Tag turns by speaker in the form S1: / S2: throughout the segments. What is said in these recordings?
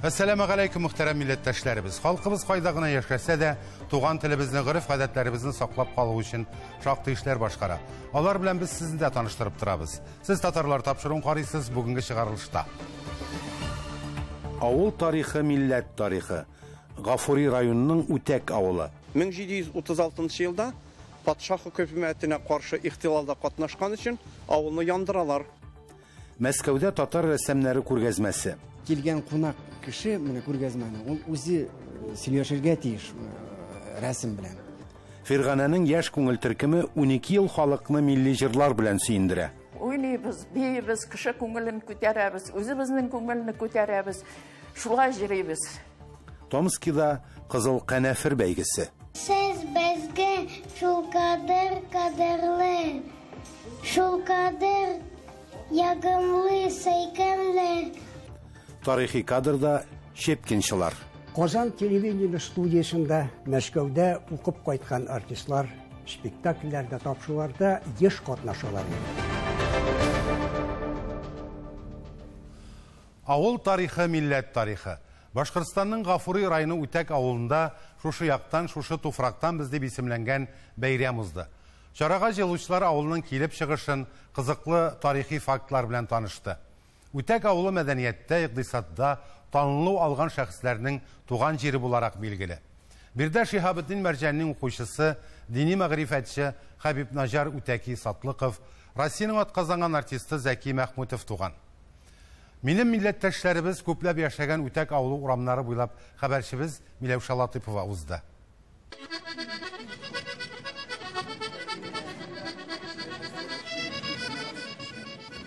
S1: Әссәламә галәйкүм, мөхтәрәм милләттәшләребез. Халкыбыз кайда гына яшәсә дә, туган телебезне, гореф-гадәтләребезне саклап калу өчен шактый эшләр башкара. Алар белән без сезне дә таныштырып торабыз. Сез татарлар тапшыруын карыйсыз бүгенге чыгарылышта. Авыл тарихы, милләт тарихы. Гафури районының Үтәк авылы.
S2: 1736 елда патша хөкүмәтенә каршы ихтилалда катнашкан өчен авылны яндыралар.
S1: Мәскәүдә татар рәссамнары күргәзмәсе.
S3: Килгән кунак кеше менә күргәзмәне, ул үзе сөйләшергә тиеш рәсем белән.
S1: Фирганәнең яшь күңел төркеме 12 ел халыкны милли җырлар белән сөендерә.
S4: Уйныйбыз, биибез, кеше күңелен күтәрәбез, үзебезнең күңелне күтәрәбез, шулай җырыйбыз.
S1: Томскида Кызыл канәфер бәйгесе.
S5: Сез безгә шулкадәр кадерле, шулкадәр ягымлы, сөйкемле.
S1: Тарихи кадрда Щепкинчылар.
S6: Казан телевидение студиясендә Мәскәүдә укып кайткан артистлар спектакльләрдә, тапшыруларда еш катнашалар иде.
S1: Авыл тарихы, милләт тарихы. Башкортстанның Гафури районы Үтәк авылында шушы яктан, шушы туфрактан без дип исемләнгән бәйрәм узды. Чарага җыелучылар авылның килеп чыгышын, кызыклы тарихи фактлар белән танышты. Үтәк авылы мәдәнияттә, икътисадта танылу алган шәхесләрнең туган җире буларак билгеле. Биредә Шиһабетдин Мәрҗанинең укучысы, дини мәгърифәтче Хәбибнаҗар Үтәки Сатлыков, Россиянең атказанган артисты Зәки Мәхмүтов туган. Минем милләттәшләребез күпләп яшәгән Үтәк авылы урамнары буйлап хәбәрчебез Миләүшә Латыпова узды.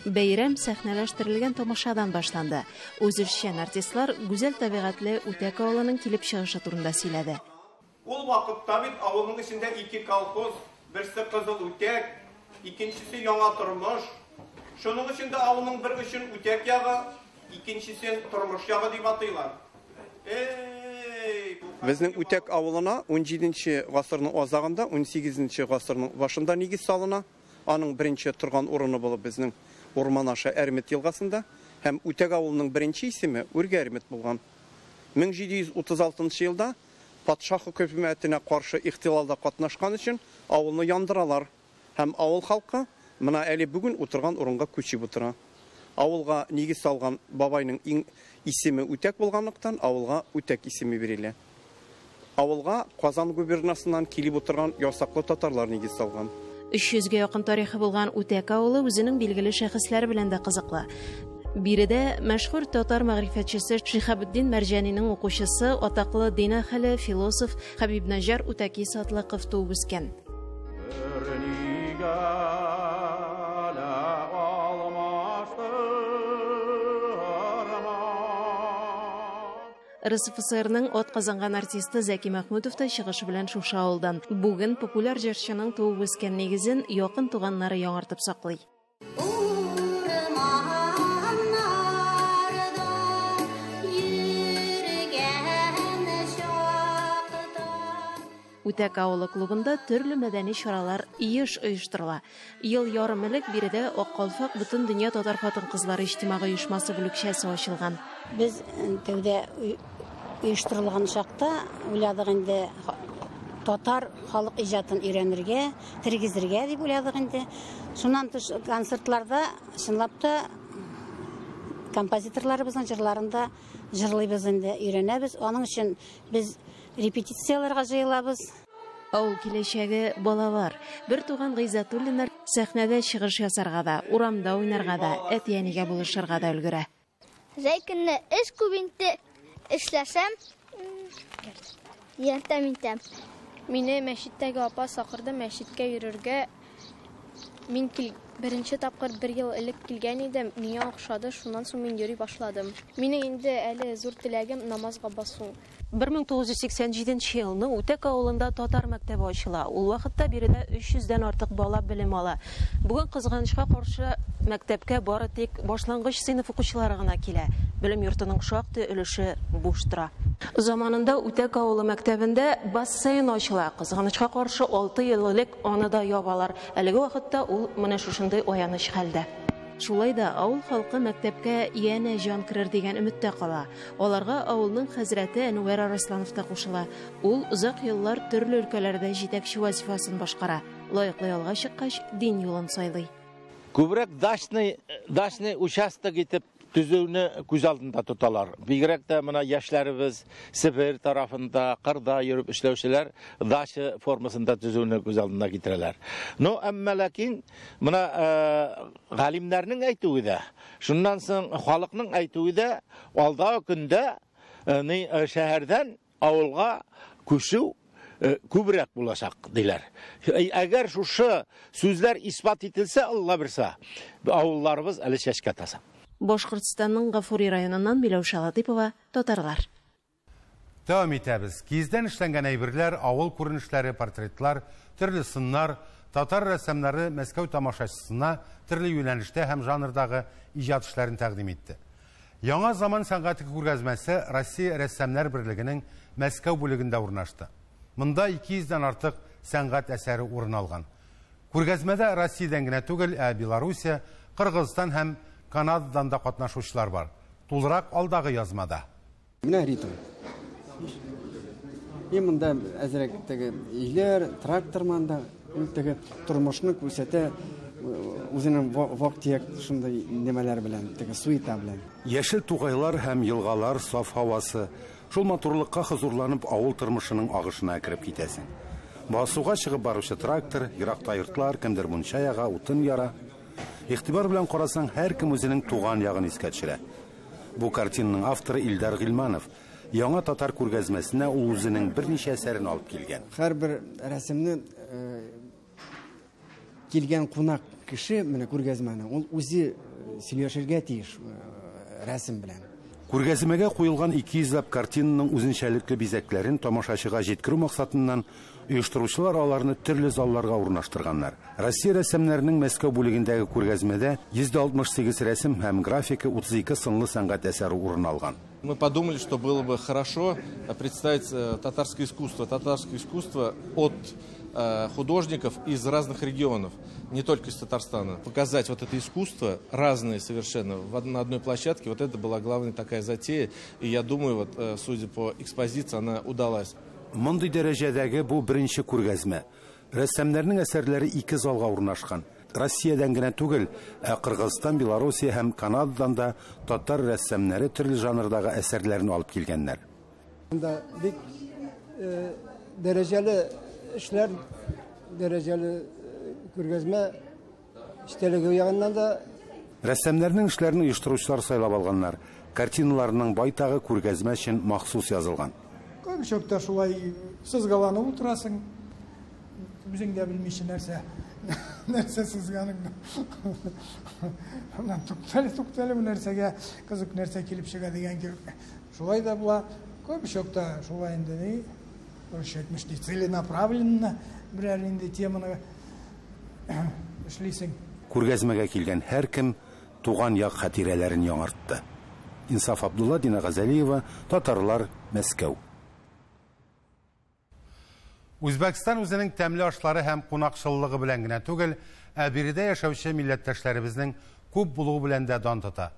S7: Бәйрәм сәхнәләштерелгән тамашадан башланды. Үзешчән артистлар гүзәл табигатьле Үтәк авылының килеп чыгышы турында сөйләде.
S2: Ул вакытта бит авылның эчендә ике колхоз, берсе Кызыл Үтәк, икенчесе Яңа тормыш. Шуның өчен дә авылның бер очын Үтәк ягы, икенчесен Тормыш ягы дип атыйлар. Эй, бу Безнең Үтәк авылына 17 гасырның азагында, 18 гасырның башында нигез салына. Аның беренче торган урыны булып безнең урман аша Әрмет елгасында һәм Үтәк авылының беренче исеме Үрге Әрмет булган. 1736 елда патша хөкүмәтенә каршы ихтилалда катнашкан өчен авылны яндыралар. Һәм авыл халкы менә әле бүген утырган урынга күчеп утыра. Авылга нигез салган бабайның иң исеме Үтәк булганлыктан авылга Үтәк исеме бирелә. Авылга Казан губернасыннан килеп утырган ясаклы татарлар нигез салган.
S7: 300гә якын тарихы булган Үтәк авылы үзенең билгеле шәхесләре белән дә кызыклы. Биредә мәшһүр татар мәгърифәтчесе Шиһабетдин Мәрҗанинең укучысы, атаклы дин әһеле, философ Хәбибнаҗар Үтәки Сатлыков туып үскән. РСФСРның атказанган артисты Зәки Мәхмүтов та чыгышы белән шушы авылдан. Бүген популяр җырчының туып үскән нигезен якын туганнары яңартып саклый. Үтәк авылы клубында төрле мәдәни чаралар еш оештырыла. Ел ярым элек биредә Ак калфак бөтен дөнья татар хатын-кызлары иҗтимагый оешмасы бүлекчәсе ачылган.
S8: Без тәүдә оештырылган чакта уйладык инде татар халык иҗатын өйрәнергә, тергезергә дип уйладык инде. Шуннан тыш концертларда чынлап та композиторларыбызның җырларын да җырлыйбыз инде, өйрәнәбез. Аның өчен без репетицияләргә җыелабыз.
S7: Авыл киләчәге балалар. Бер туган Гыйззәтуллиннар сәхнәдә чыгыш ясарга да, урамда уйнарга да, әти-әнигә булышырга да өлгерә.
S5: Җәй көнне эш күп инде, эшләсәм, ярдәм итәм.
S9: Мине мәчеттәге апа чакырды мәчеткә йөрергә. Мин беренче тапкыр бер ел элек килгән идем, миңа охшады, шуннан соң мин йөри башладым. Минем инде әле зур теләгем намазга басу.
S7: 1987 елны Үтәк авылында татар мәктәбе ачыла. Ул вакытта биредә 300дән артык бала белем ала. Бүген кызганычка каршы мәктәпкә бары тик башлангыч сыйныф укучылары гына килә. Белем йортының шактый өлеше буш тора. Заманында Үтәк авылы мәктәбендә бассейн ачыла. Кызганычка каршы 6 ел элек аны да ябалар. Әлеге вакытта ул менә шушындый аяныч хәлдә. Шулай да авыл халкы мәктәпкә янә җан керер дигән өметтә кала. Аларга авылның хәзрәте Әнвәр Арысланов та кушыла. Ул озак еллар төрле өлкәләрдә җитәкче вазифасын башкара. Лаеклы ялга чыккач, дин юлын сайлый.
S10: Күбрәк дачный участок итеп төзүне күз алдында тоталар. Бигрәк тә менә яшьләребез Себер тарафында, кырда йөреп эшләүчеләр дача формасында төзүне күз алдына китерәләр. Но әмма ләкин менә галимнәрнең әйтүе дә, шуннан соң халыкның әйтүе дә, алдагы көндә шәһәрдән авылга күчү күбрәк булачак диләр. Әгәр шушы сүзләр исбат ителсә, Алла бирсә, авылларыбыз әле чәчкә атаса.
S7: Башкортстанның Гафури районыннан Миләүшә Латыйпова, Татарлар.
S1: Дәвам итәбез. Киездән эшләнгән әйберләр, авыл күренешләре, портретлар, төрле сыннар, татар рәссамнары Мәскәү тамашачысына төрле юнәлештә һәм жанрдагы иҗат эшләрен тәкъдим итте. Яңа заман сәнгате күргәзмәсе Россия рәссамнар берлегенең Мәскәү бүлегендә урнашты. Монда 200дән артык сәнгать әсәре урын алган. Күргәзмәдә Россиядән генә түгел, ә Белоруссия, Кыргызстан һәм Канададан да катнашучылар бар. Тулырак алдагы язмада.
S3: Менә ритм. И монда әзрәк теге өйләр, трактор монда, ул теге тормышны күрсәтә үзенең вак-төяк шундый нәмәләр белән, теге суета белән.
S1: Яшел тугайлар һәм елгалар, саф һавасы, шул матурлыкка хозурланып авыл тормышының агышына кереп китәсең. Басуга чыгып баручы трактор, еракта йортлар, кемдер мунча яга, утын яра. Игътибар белән карасаң, һәркем үзенең туган ягын искә төшерә. Бу картинаның авторы Илдар Гыйльманов. Яңа татар күргәзмәсенә ул үзенең берничә әсәрен алып килгән.
S3: Һәрбер рәсемне килгән кунак кеше менә күргәзмәне, ул үзе сөйләшергә тиеш рәсем белән.
S1: Күргәзмәгә куелган 200 ләп картинаның үзенчәлекле бизәкләрен тамашачыга җиткерү максатыннан оештыручылар аларны төрле залларга урнаштырганнар. Россия рәссамнарының Мәскәү бүлегендәге күргәзмәдә 168 рәсем һәм графика 32 сынлы сәнгать әсәре урын алган.
S11: Мы подумали, что было бы хорошо представить татарское искусство от художников из разных регионов, не только из Татарстана. Показать вот это искусство, разное совершенно, на одной площадке, вот это была главная такая затея. И я думаю, вот, судя по экспозиции, она удалась.
S1: Мондый дәрәҗәдәге бу беренче күргәзмә. Рәссамнарның әсәрләре ике залга урнашкан. Россиядән генә түгел, ә Кыргызстан, Белоруссия һәм Канададан да татар рәссамнары төрле жанрдагы әсәрләрен алып килгәннәр.
S12: Монда бик дәрәҗәле эшләр, дәрәҗәле күргәзмә эчтәлеге ягыннан да.
S1: Рәссамнарның эшләрен оештыручылар сайлап алганнар. Картиналарның байтагы күргәзмә өчен махсус язылган.
S13: Күп чакта шулай сызгаланып утырасың, үзең дә белмичә нәрсә сызганыңны. Аннан туктале, туктале, бу нәрсәгә кызык нәрсә килеп чыга дигән кебек. Шулай да була. Күп чакта шулай инде ни, русча әйтмешли, целенаправленно берәр инде теманы эшлисең.
S1: Күргәзмәгә килгән һәркем туган як хатирәләрен яңартты. Инсаф Абдулла, Дина Газалиева, Татарлар, Мәскәү. Үзбәкстан үзенең тәмле ашлары һәм кунакчыллыгы белән генә түгел, ә биредә яшәүче милләттәшләребезнең күп булуы белән дә дан тота.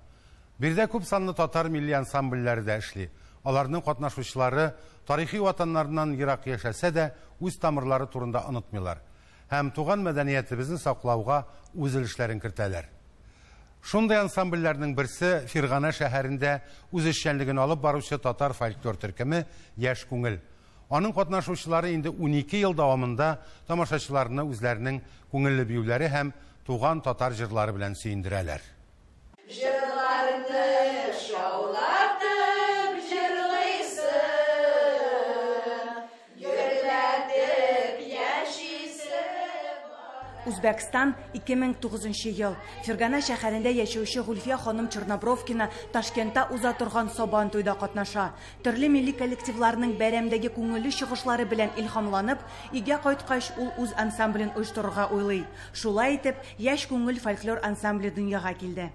S1: Биредә күп санлы татар милли ансамбльләре дә эшли. Аларның катнашучылары тарихи ватаннарыннан ерак яшәсә дә, үз тамырлары турында онытмыйлар. Һәм туган мәдәниятебезне саклауга үз өлешләрен кертәләр. Шундый ансамбльләрнең берсе Фиргана шәһәрендә үз эшчәнлеген алып баручы татар фольклор төркеме Яшь күңел. Аның катнашучылары инде 12 ел дәвамында тамашачыларны үзләренең күңелле биюләре һәм туган татар җырлары белән сөендерәләр.
S14: Җырларны шаулатып җырлыйсың, гөрләтеп яшисең.
S15: Үзбәкстан 2009 ел. Фергана шәһәрендә яшәүче Гульфия ханым Чернобровкина Ташкентта уза торган Сабан туйда катнаша. Төрле милли коллективларның бәйрәмдәге күңелле чыгышлары белән илһамланып, өйгә кайткач ул үз ансамблен оештырырга уйлый. Шулай итеп, Яшь күңел фольклор ансамбле дөньяга килде.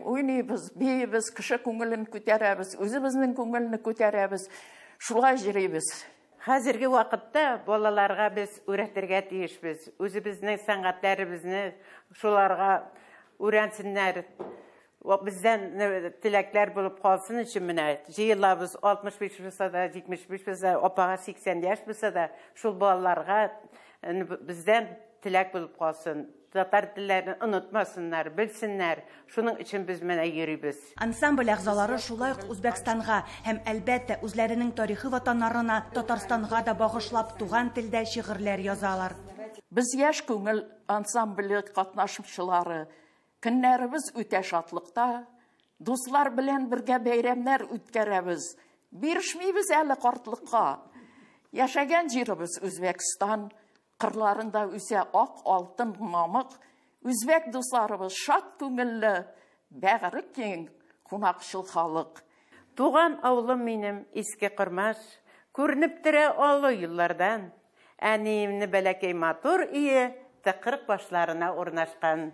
S4: Уйныйбыз, биибез, кеше күңелен күтәрәбез, үзебезнең күңелне күтәрәбез, шулай йөрибез.
S16: Хәзерге вакытта балаларга без өйрәтергә тиешбез. Үзебезнең сәнгатьләребезне шуларга Өйрәнсеннәр. Бездән теләкләр булып калсын өчен менә җыелабыз. 65 булса да, 75 булса, апага 80 яшь булса да, шул балаларга бездән теләк булып калсын. Татар телләрен онытмасыннар, белсеннәр. Шуның өчен без менә йөрибез.
S15: Ансамбль әгъзалары шулай ук Үзбәкстанга һәм, әлбәттә, үзләренең тарихи ватаннарына Татарстанга да багышлап туган телдә шигырьләр язалар.
S4: Без яшь күңел ансамбле катнашучылары. Көннәребез үтә шатлыкта. Дуслар белән бергә бәйрәмнәр үткәрәбез. Бирешмибез әле картлыкка. Яшәгән җиребез Үзбәкстан. Кырларында үсә ак алтын мамык. Үзбәк дусларыбыз шат күңелле, бәгыре киң, кунакчыл халык.
S16: Туган авылым минем Иске Кормаш, күренеп тора олы юллардан. Әниемне бәләкәй матур өе тыкрык башларына урнашкан.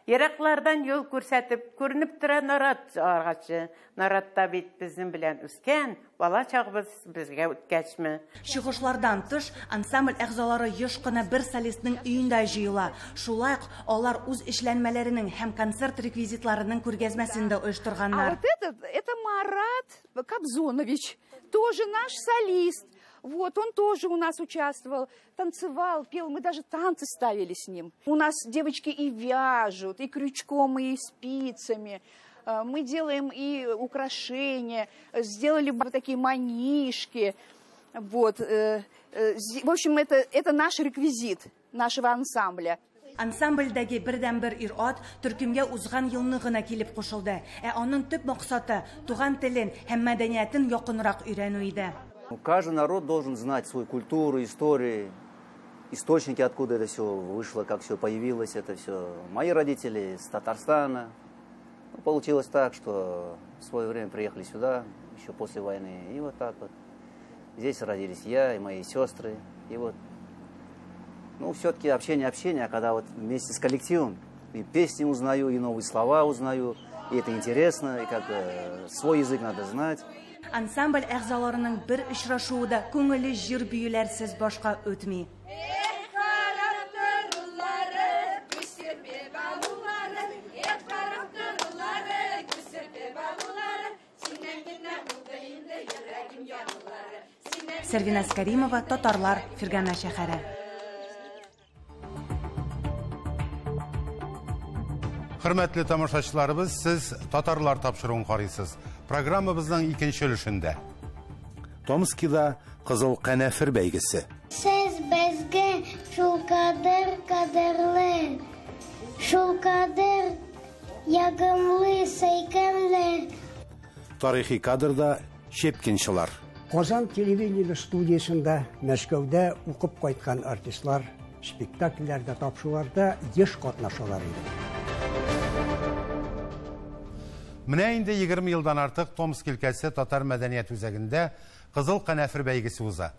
S16: Ераклардан юл күрсәтеп, күренеп тора нарат агачы. Наратта бит безнең белән үскән, бала чагыбыз безгә үткәчме.
S15: Чыгышлардан тыш, ансамбль әгъзалары еш кына бер солистның өендә җыела. Шулай ук алар үз эшләнмәләренең һәм концерт реквизитларының күргәзмәсен дә оештырганнар.
S17: А вот этот, это Марат Кобзонович, тоже наш солист. Вот, он тоже у нас участвовал, танцевал, пел, мы даже танцы ставили с ним. У нас девочки и вяжут, и крючком, и спицами. Мы делаем и украшения, сделали вот такие манишки. Вот. В общем, это наш реквизит нашего ансамбля.
S15: Ансамбльдәге бердәнбер ир-ат төркемгә узган елны гына килеп кушылды. Ә аның төп максаты туган телен һәм мәдәниятен якынрак өйрәнү иде.
S18: Каждый народ должен знать свою культуру, историю, источники, откуда это все вышло, как все появилось, это все. Мои родители из Татарстана. Получилось так, что в свое время приехали сюда, еще после войны, и вот так вот. Здесь родились я и мои сестры, и вот. Все-таки общение, общение, а когда вот вместе с коллективом и песни узнаю, и новые слова узнаю, и это интересно, и как свой язык надо знать.
S15: Ансамбль әгъзаларының бер очрашуы да күңелле җыр-биюләрсез башка үтми. Сәрвиназ Каримова, Татарлар, Фергана шәһәре.
S1: Хөрмәтле тамашачыларыбыз, сез Татарлар тапшыруын карыйсыз. Программабызның икенче өлешендә.
S19: Томскида Кызыл канәфер бәйгесе.
S5: Сез безгә шулкадәр кадерле, шулкадәр ягымлы, сөйкемле.
S19: Тарихи кадрда Щепкинчылар.
S6: Казан телевидение студиясендә Мәскәүдә укып кайткан артистлар спектакльләрдә, тапшыруларда еш катнашалар иде.
S1: Менә инде 20 елдан артык Томск өлкәсе Татар мәдәният үзәгендә Кызыл канәфер бәйгесе уза.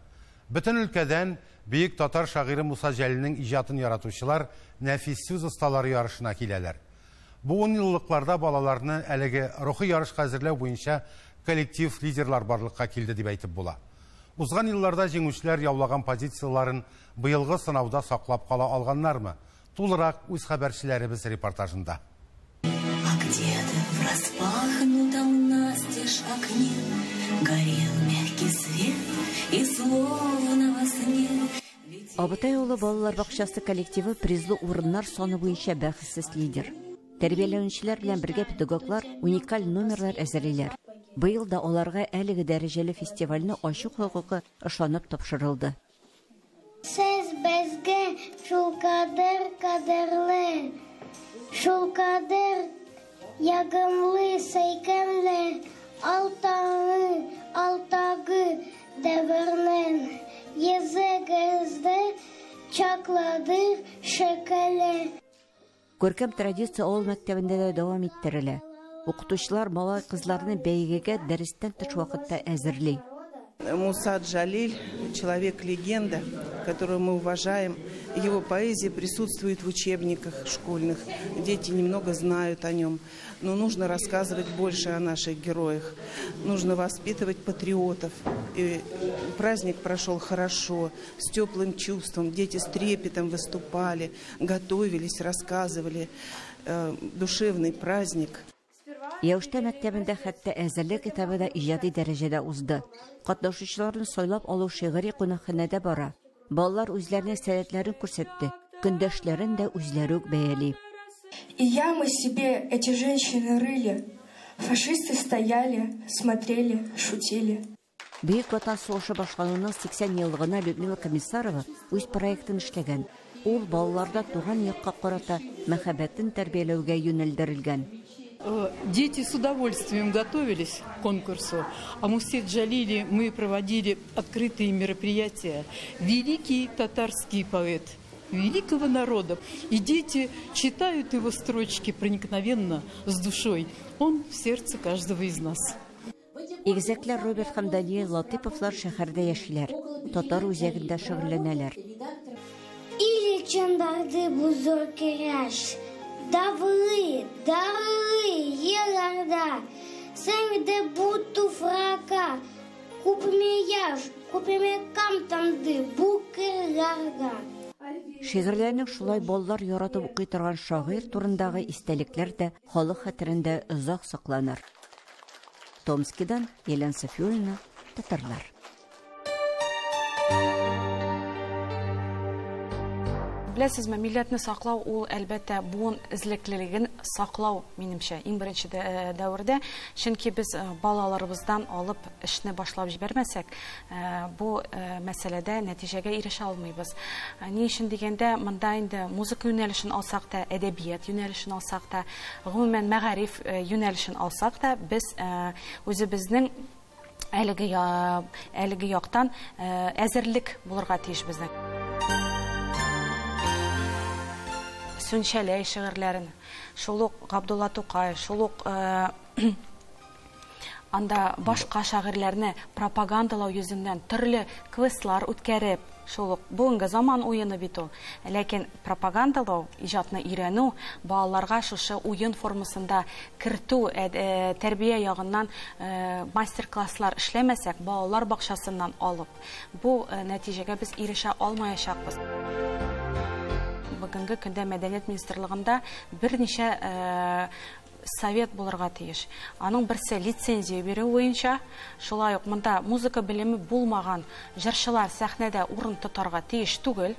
S1: Бөтен өлкәдән бөек татар шагыйре Муса Җәлилнең иҗатын яратучылар нәфис сүз осталары ярышына киләләр. Бу 10 еллыкларда балаларны әлеге рухи ярышка әзерләү буенча коллектив лидерлар барлыкка килде дип әйтеп була. Узган елларда җиңүчеләр яулаган позицияларын быелгы сынауда саклап кала алганнармы? Тулырак үз хәбәрчеләребез репортажында.
S20: А где-то в распахнутом настежь окне горел мягкий свет и словно во сне.
S21: Абытай улы балалар бакчасы коллективы призлы урыннар саны буенча бәхәссез лидер. Тәрбияләнүчеләр белән бергә педагоглар уникаль номерлар әзерлиләр. Быел да аларга әлеге дәрәҗәле фестивальне ачу хокукы ышанып тапшырылды.
S5: Сез безгә шулкадәр кадерле, шулкадәр ягымлы, сөйкемле, алтагы, алтагы дәвернең йөзегездә чаклады шикелле.
S21: Күркәм традиция авыл мәктәбендә дә дәвам иттерелә. Укытучылар малай-кызларны бәйгегә дәрестән тыш вакытта әзерли.
S22: Муса Джалиль – человек-легенда, которого мы уважаем. Его поэзия присутствует в учебниках школьных. Дети немного знают о нем. Но нужно рассказывать больше о наших героях. Нужно воспитывать патриотов. И праздник прошел хорошо, с теплым чувством. Дети с трепетом выступали, готовились, рассказывали. душевный праздник.
S21: Яүштә мәктәбендә хәтта әзерлек этабы да иҗади дәрәҗәдә узды. Катнашучыларны сайлап алу шигъри кунакханәдә бара. Балалар үзләренең сәләтләрен күрсәтте, көндәшләрен дә үзләре үк бәяли.
S2: И ямы себе эти женщины рыли. Фашисты стояли, смотрели, шутили.
S21: Бөек Ватан сугышы башлануның 80 еллыгына Людмила Комиссарова үз проектын эшләгән. Ул балаларда туган якка карата мәхәббәтен тәрбияләүгә юнәлдерелгән.
S8: Дети с удовольствием готовились к конкурсу. О Мусе Джалиле мы проводили открытые мероприятия. Великий татарский поэт великого народа. И дети читают его строчки проникновенно, с душой. Он в сердце каждого из нас.
S21: Игезәкләр Роберт һәм Даниэль Латыповлар шәһәрдә яшиләр, татар үзәгендә шөгыльләнәләр.
S5: Или чындарды бу зур көрәш, Давылы, дарылы елларда Сеңде бу туфракка, Күпме яшь, күпме кан тамды бу кырларга.
S21: Шигырьләрнең шулай балалар яратып укый торган шагыйрь турындагы истәлекләр дә халык хәтерендә озак сакланыр. Томскидан Елена Софиуллина, Татарлар.
S23: Беләсезме, милләтне саклау ул, әлбәттә, буын эзлеклелеген саклау, минемчә, иң беренче дәвердә. Чөнки без балаларыбыздан алып эшне башлап җибәрмәсәк, бу мәсьәләдә нәтиҗәгә ирешә алмыйбыз. Ни өчен дигәндә, монда инде музыка юнәлешен алсак та, әдәбият юнәлешен алсак та, гомумән мәгариф юнәлешен алсак та, без үзебезнең әлеге яктан әзерлек булырга тиеш безнең. Сүнчәләй шигырьләрен, шул ук Габдулла Тукай, шул ук анда башка шагыйрьләрне пропагандалау йөзеннән төрле квестлар үткәреп, шул ук бүгенге заман уены бит ул. Ләкин пропагандалау, иҗатны өйрәнү, балаларга шушы уен формасында кертү, тәрбия ягыннан мастер-класслар эшләмәсәк, балалар бакчасыннан алып, бу нәтиҗәгә без ирешә алмаячакбыз. Бүгенге көндә Мәдәният министрлыгында берничә совет булырга тиеш. Аның берсе лицензия бирү буенча, шулай ук монда музыка белеме булмаган җырчылар сәхнәдә урын тотарга тиеш түгел.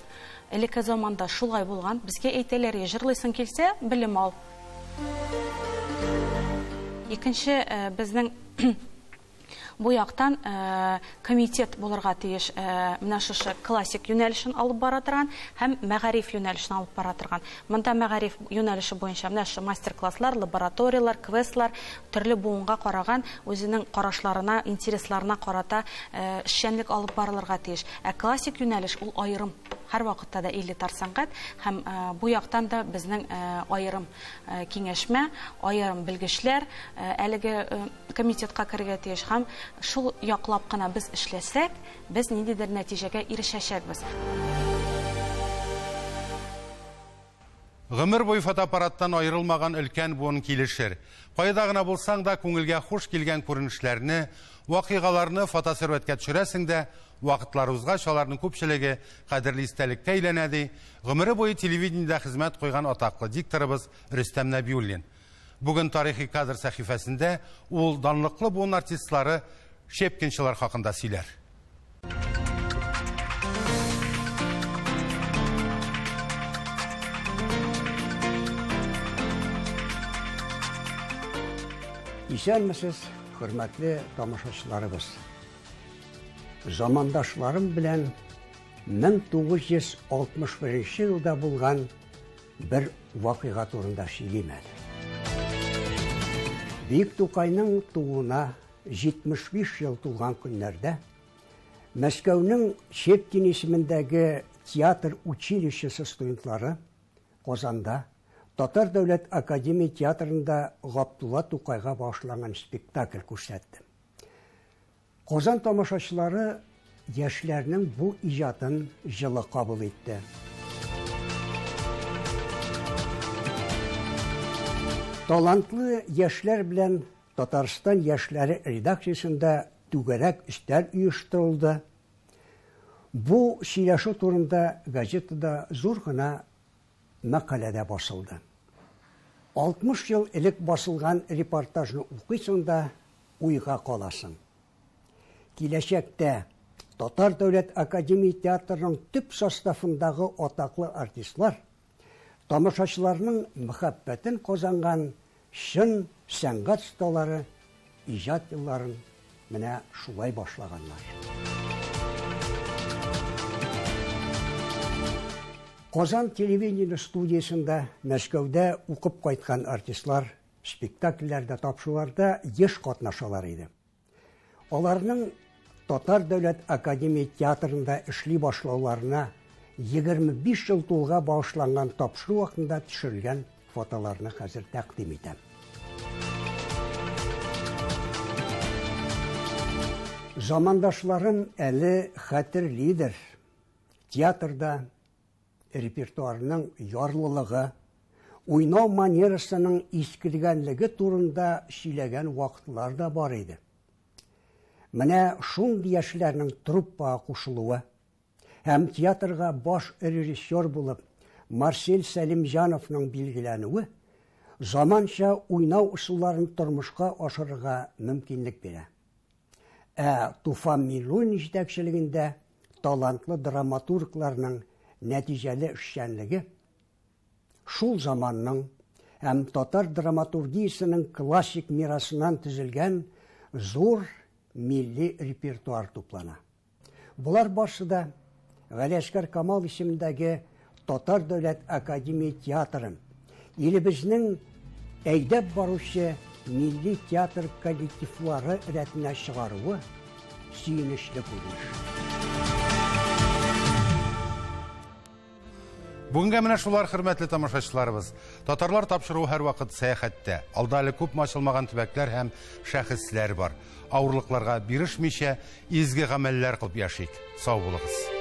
S23: Элекке заманда шулай булган. Безгә әйтәләр, җырлыйсың килсә, белем ал. Икенче, безнең бу яктан комитет булырга тиеш, менә шушы классик юнәлешен алып бара торган һәм мәгариф юнәлешен алып бара торган. Монда мәгариф юнәлеше буенча менә шушы мастер-класслар, лабораториялар, квестлар, төрле буынга караган үзенең карашларына, интересларына карата эшчәнлек алып барылырга тиеш. Ә классик юнәлеш ул аерым, һәр вакытта да элитар сәнгать һәм бу яктан да безнең аерым киңәшмә, аерым белгечләр әлеге комитетка керергә тиеш һәм шул яклап кына без эшләсәк, без ниндидер нәтиҗәгә ирешәчәкбез.
S1: Гомер буе фотоаппараттан аерылмаган өлкән буын килешер. Кайда гына булсаң да күңелгә хуш килгән күренешләрне, вакыйгаларны фотосурәткә төшерәсең дә, вакытлар узгач аларның күпчелеге кадерле истәлеккә әйләнә, ди гомере буе телевидениедә хезмәт куйган атаклы дикторыбыз Рөстәм Нәбиуллин. Бүген тарихи кадр сәхифәсендә ул данлыклы буын артистлары Щепкинчылар хакында сөйләр.
S6: Исәнмесез, хөрмәтле тамашачыларыбыз. Замандашларым белән 1961 елда булган бер вакыйга турында сөйлим әле. Бөек Тукайның тууына 75 ел тулган көннәрдә Мәскәүнең Щепкин исемендәге театр училищесы студентлары Казанда Татар дәүләт академия театрында Габдулла Тукайга багышланган спектакль күрсәтте. Казан тамашачылары яшьләрнең бу иҗатын җылы кабул итте. Талантлы яшьләр белән Татарстан яшьләре редакциясендә түгәрәк өстәл оештырылды. Бу сөйләшү турында газетада зур гына мәкалә дә басылды. 60 ел элек басылган репортажны укыйсың да уйга каласың. Киләчәктә Татар дәүләт академия театрының төп составындагы атаклы артистлар тамашачыларның мәхәббәтен казанган чын сәнгать осталары иҗат елларын менә шулай башлаганнар. Казан телевидение студиясендә Мәскәүдә укып кайткан артистлар спектакльләрдә, тапшыруларда еш катнашалар иде. Аларның Татар дәүләт академия театрында эшли башлауларына 25 ел тулга багышланган тапшыру вакытында төшерелгән фотоларны хәзер тәкъдим итәм. Замандашларым әле хәтерлидер. Театрда репертуарның ярлылыгы, уйнау манерасының искергәнлеге турында сөйләгән вакытлар да бар иде. Менә шундый яшьләрнең труппага кушылуы һәм театрга баш режиссер булып Марсель Сәлимҗановның билгеләнүе заманча уйнау ысулларын тормышка ашырырга мөмкинлек бирә. Ә Туфан Миңнуллин җитәкчелегендә талантлы драматургларның нәтиҗәле эшчәнлеге шул заманның һәм татар драматургиясенең классик мирасыннан төзелгән зур милли репертуар туплана. Болар барсы да Галиәсгар Камал исемендәге Татар дәүләт академия театрын илебезнең әйдәп баручы милли театр коллективлары рәтенә чыгаруы сөенечле күренеш.
S1: Бүгенгә менә шулар, хөрмәтле тамашачыларыбыз. Татарлар тапшыруы һәрвакыт сәяхәттә. Алда әле күпме ачылмаган төбәкләр һәм шәхесләр бар. Авырлыкларга бирешмичә, изге гамәлләр кылып яшик. Сау булыгыз.